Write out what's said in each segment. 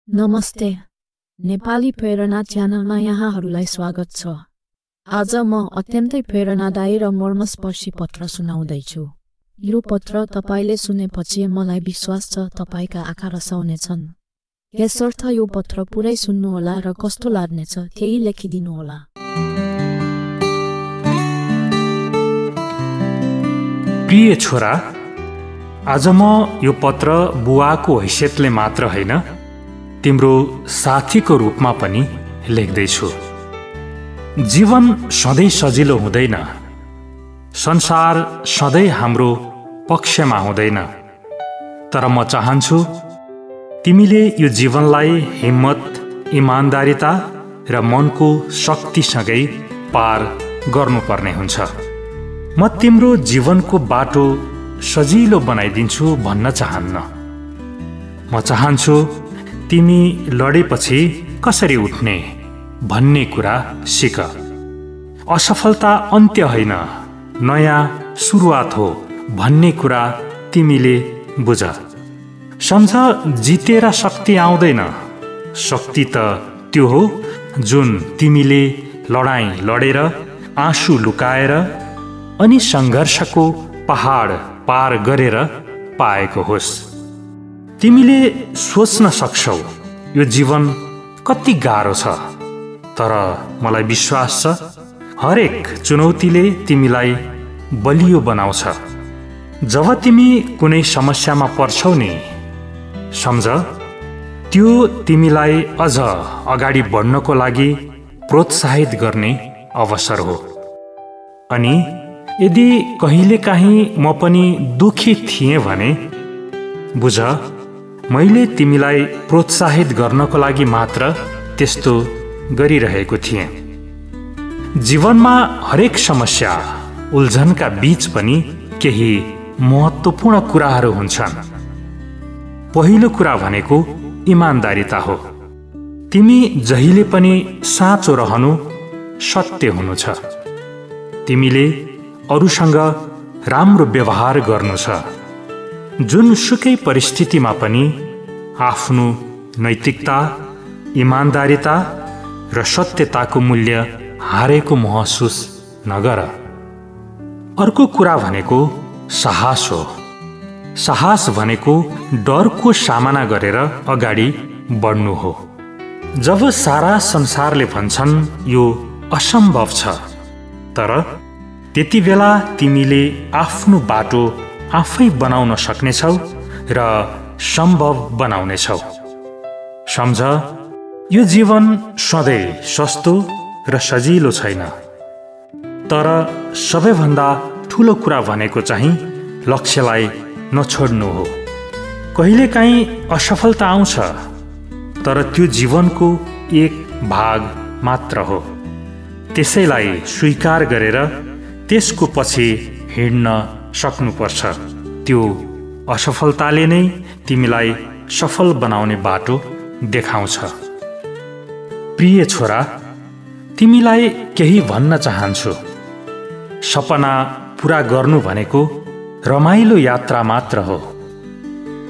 नमस्ते, नेपाली प्रेरणा च्यानलमा यहाँहरूलाई स्वागत छ। आज म अत्यन्तै प्रेरणादायी र मर्मस्पर्शी पत्र सुनाउँदैछु। यो पत्र तपाईले सुनेपछि मलाई विश्वास छ तपाईका आँखा रसाउनेछन्। यसर्थ यो पत्र पुरै सुन्नुहोला र कस्तो लाग्नेछ त्यही लेखिदिनुहोला। प्रिय छोरा, आज म यो पत्र बुवाको हैसियतले मात्र होइन, तिम्रो साथीको रूपमा पनि लेख्दैछु। जीवन सधैँ सजिलो हुँदैन, संसार सधैँ हाम्रो पक्षमा हुँदैन, तर म चाहन्छु तिमीले यो जीवनलाई हिम्मत, इमानदारिता र मनको शक्तिसँगै पार गर्नुपर्ने हुन्छ। म तिम्रो जीवनको बाटो सजिलो बनाइदिन्छु भन्न चाहन्न। म चाहन्छु तिमी लडेपछि कसरी उठ्ने भन्ने कुरा सिक। असफलता अन्त्य होइन, नयाँ सुरुवात हो भन्ने कुरा तिमीले बुझ। सम्झ, जितेर शक्ति आउँदैन, शक्ति त त्यो हो जुन तिमीले लडाईँ लडेर, आँसु लुकाएर अनि सङ्घर्षको पहाड पार गरेर पाएको होस्। तिमीले सोच्न सक्छौ यो जीवन कति गाह्रो छ, तर मलाई विश्वास छ हरेक चुनौतीले तिमीलाई बलियो बनाउँछ। जब तिमी कुनै समस्यामा पर्छौ नि, सम्झ त्यो तिमीलाई अझ अगाडि बढ्नको लागि प्रोत्साहित गर्ने अवसर हो। अनि यदि कहिलेकाहीँ म पनि दुखी थिएँ भने बुझ, मैले तिमीलाई प्रोत्साहित गर्नको लागि मात्र त्यस्तो गरिरहेको थिएँ। जीवनमा हरेक समस्या, उल्झनका बीच पनि केही महत्त्वपूर्ण कुराहरू हुन्छन्। पहिलो कुरा भनेको इमानदारिता हो। तिमी जहिले पनि साँचो रहनु, सत्य हुनु छ। तिमीले अरूसँग राम्रो व्यवहार गर्नु छ। जुनसुकै परिस्थितिमा पनि आफ्नो नैतिकता, इमानदारिता र सत्यताको मूल्य हारेको महसुस नगर। अर्को कुरा भनेको साहस हो। साहस भनेको डरको सामना गरेर अगाडि बढ्नु हो। जब सारा संसारले भन्छन् यो असम्भव छ, तर त्यति बेला तिमीले आफ्नो बाटो आफै बनाउन सक्नेछौ र सम्भव बनाउनेछौ। सम्झ, यो जीवन सधैँ सस्तो र सजिलो छैन, तर सबैभन्दा ठुलो कुरा भनेको चाहिँ लक्ष्यलाई नछोड्नु हो। कहिलेकाहीँ असफलता आउँछ, तर त्यो जीवनको एक भाग मात्र हो। त्यसैलाई स्वीकार गरेर त्यसको पछि हिँड्न सक्नुपर्छ। त्यो असफलताले नै तिमीलाई सफल बनाउने बाटो देखाउँछ। प्रिय छोरा, तिमीलाई केही भन्न चाहन्छु। सपना पुरा गर्नु भनेको रमाइलो यात्रा मात्र हो।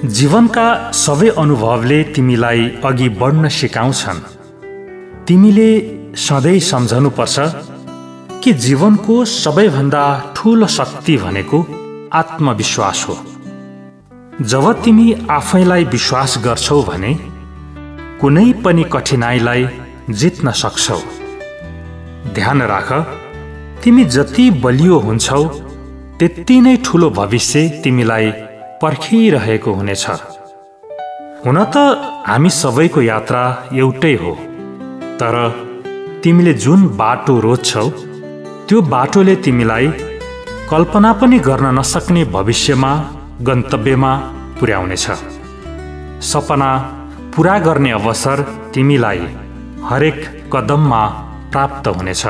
जीवनका सबै अनुभवले तिमीलाई अघि बढ्न सिकाउँछन्। तिमीले सधैँ सम्झनुपर्छ कि जीवनको सबैभन्दा ठुलो शक्ति भनेको आत्मविश्वास हो। जब तिमी आफैलाई विश्वास गर्छौ भने कुनै पनि कठिनाइलाई जित्न सक्छौ। ध्यान राख, तिमी जति बलियो हुन्छौ त्यति नै ठुलो भविष्य तिमीलाई पर्खिरहेको हुनेछ। हुन त हामी सबैको यात्रा एउटै हो, तर तिमीले जुन बाटो रोज्छौ त्यो बाटोले तिमीलाई कल्पना पनि गर्न नसक्ने भविष्यमा, गन्तव्यमा पुर्याउनेछ। सपना पुरा गर्ने अवसर तिमीलाई हरेक कदममा प्राप्त हुनेछ।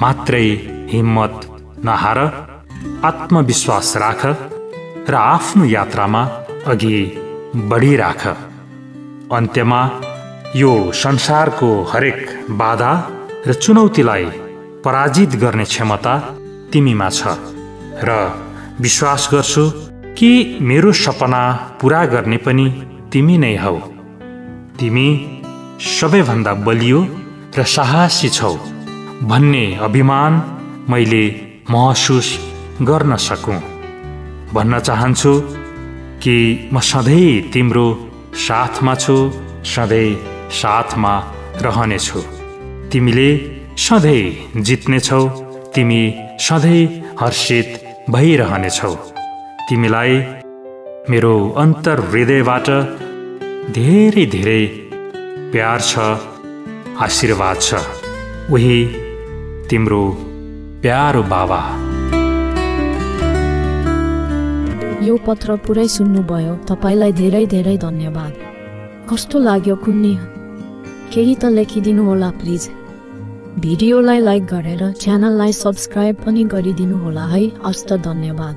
मात्रै हिम्मत नहार, आत्मविश्वास राख र आफ्नो यात्रामा अघि बढिराख। अन्त्यमा यो संसारको हरेक बाधा र चुनौतीलाई पराजित गर्ने क्षमता तिमीमा छ र विश्वास गर्छु कि मेरो सपना पुरा गर्ने पनि तिमी नै हौ। तिमी सबैभन्दा बलियो र साहसी छौ भन्ने अभिमान मैले महसुस गर्न सकूँ। भन्न चाहन्छु कि म सधैँ तिम्रो साथमा छु, सधैँ साथमा रहनेछु। तिमीले सधैँ जित्नेछौ, तिमी सधैँ हर्षित भइरहनेछौ। तिमीलाई मेरो अन्तर हृदयबाट धेरै धेरै प्यार छ, आशीर्वाद छ। उही तिम्रो प्यारो बाबा। यो पत्र पुरै सुन्नुभयो, तपाईलाई धेरै धेरै धन्यवाद। कस्तो लाग्यो कुन्नी? केही त लेखिदिनु होला प्लिज। भिडियोलाई लाइक गरेर च्यानललाई सब्स्क्राइब पनि गरिदिनु होला है। हस्त धन्यवाद।